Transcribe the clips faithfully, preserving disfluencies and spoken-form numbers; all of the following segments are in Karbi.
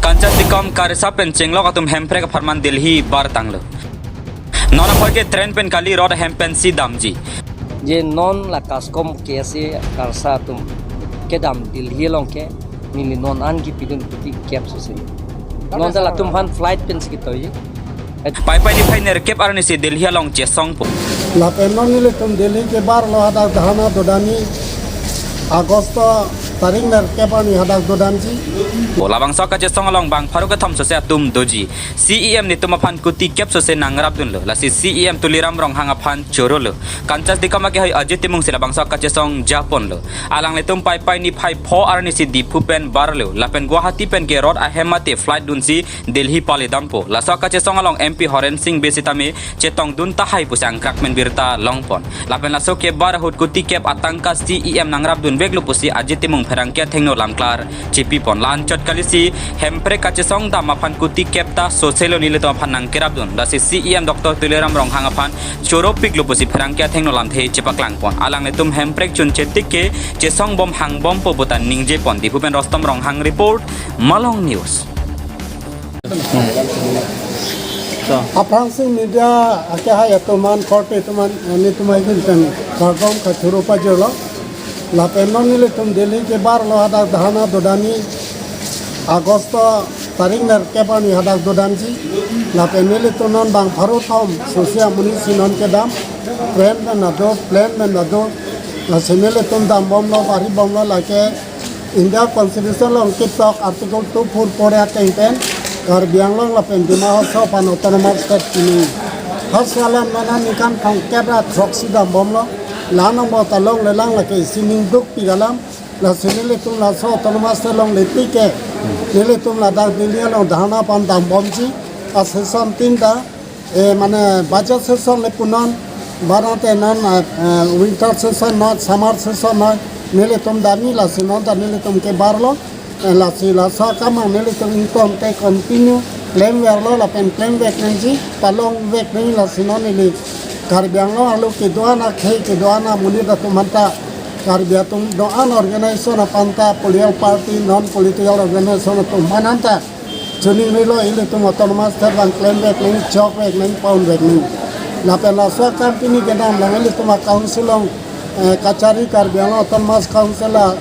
Kanchas Dikom Karsa pen chenglok atum Hemprek apharman Delhi bartanglo. Non apor ke train pen kali rod ahem pensi damji. Je non la KASCOM KSA Karsa atum kedam Delhi along ke neli non an kipidun kuti kep susin. Non ta latum aphan flight pensi ketoiji. Paipai niphai nerkep arni si Delhi along chesongpo. Lapen non nelitum Delhi kebarlo hadak dharna dodamji, August tarik nerkep arni hadak dodamji. O labangso kachesong along bang pharo kethom sose atum doji. CEM netum aphan kuti kep sose nangrapdunlo. Lasi CEM Tuliram Ronghang aphan chorolo. Kanchas Dikom akehai Ajit Timung si labangso kachesong japonlo. Alanglitum Paipai niphai pho arni si Diphu pen barlo. Lapen Guwahati pen ke rod ahem mate flight dunsi Delhi pale dampo. Laso kachesong along MP Horen Sing Bey sitame chetongdun tahai pusi angkrak men birta longpon. Lapen laso kebar ahut kuti kep atangka CEM nangrapdunveklo pusi Ajit Timung pherangke athengno lamklar chepipon. La-anchot kalisi Hemprek kachesong dam aphan kuti kep ta soselo nelitum aphan nangkerapdun. Lasi CEM Doctor Tuliram Ronghang aphan choropiklo pusi pherangke athengno lamthe chepaklangpon. Alanglitum Hemprek chun chetik ke chesongbom hangbompo puta ningjepon. Diphu pen Rostom Ronghang report, Malong News. So. Aphrangsi media akehai atum an korte atum an, eh, netum ahin pen kardom kachoro pajirlo. Lapen non nelitum Delhi kebarlo hadak dharna dodamji, August tarik nerkep arni hadak dodamji. Lapen nelitum non bang pharo thom sose amonit si non kedam. Train pen ado, plane pen ado. Lasi nelitum dambomlo, baribomlo, lake India Constitution along ketok Article two four four A ateng pen Karbi Anglong lapen Dima Hasao aphan Autonomous State pini. Halaso alam non an ningkan thomkep ra throksi dambomlo. La-an angbong ta longlelang, lake isi ning dukpik alam. Lasi nelitum laso Autonomous State longle tik ke nelitum ladak Delhi along dharna aphan dambomji. A session tinta, eh, mane budget session le punon, barang te non, eh, eh, winter session non, summer session non, nelitum damji. Lasi non ta nelitum kebarlo, eh, lasi laso akam nelitum ingtong te continue klemverlo lapen klemvek nangji, palongvek nangji. Lasi non neli Karbi Anglong arlo kedo-an akhei, kedo-an amonit atum aphanta, Karbi atum do-an organization aphanta, political party, non political organization atum aphan ta choningrilo, ilitum Autonomous State abang klemvek nangji, chokvek nangji, paunvek nangji. Lapen laso akam pini kedam lang ilitum a-council along, eh, kachari Karbi Anglong Autonomous Council a,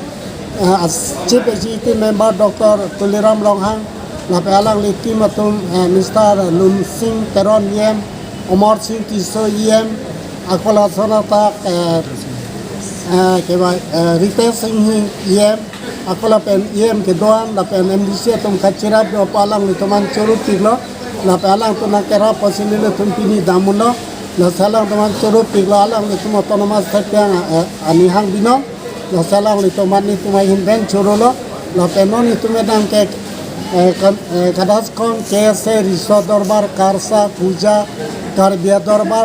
eh, as Chief Executive Member Doctor Tuliram Ronghang, lapen alangli team atum, eh, Mister Lunsing Teron EM, Amarsing Tisso EM, ako lason athak, eh, eh, kevai, eh, Ritesh Enghi EM, ako lapen EM kedo-an, lapen MDC atum kachirap do apot alanglitum an choropiklo, lapen alangtum nangkerap apotsi nelitum pini damdunlo, lasi alangtum an choropiklo, alanglitum Autonomous State yang, eh, anihang binong, lasi alanglitum an netum ahin pen chorolo, lapen non netum kedam ke, eh, kan-, eh, KASCOM, KSA, Riso Dorbar, Karsa, Kuja, Karbi Dorbar,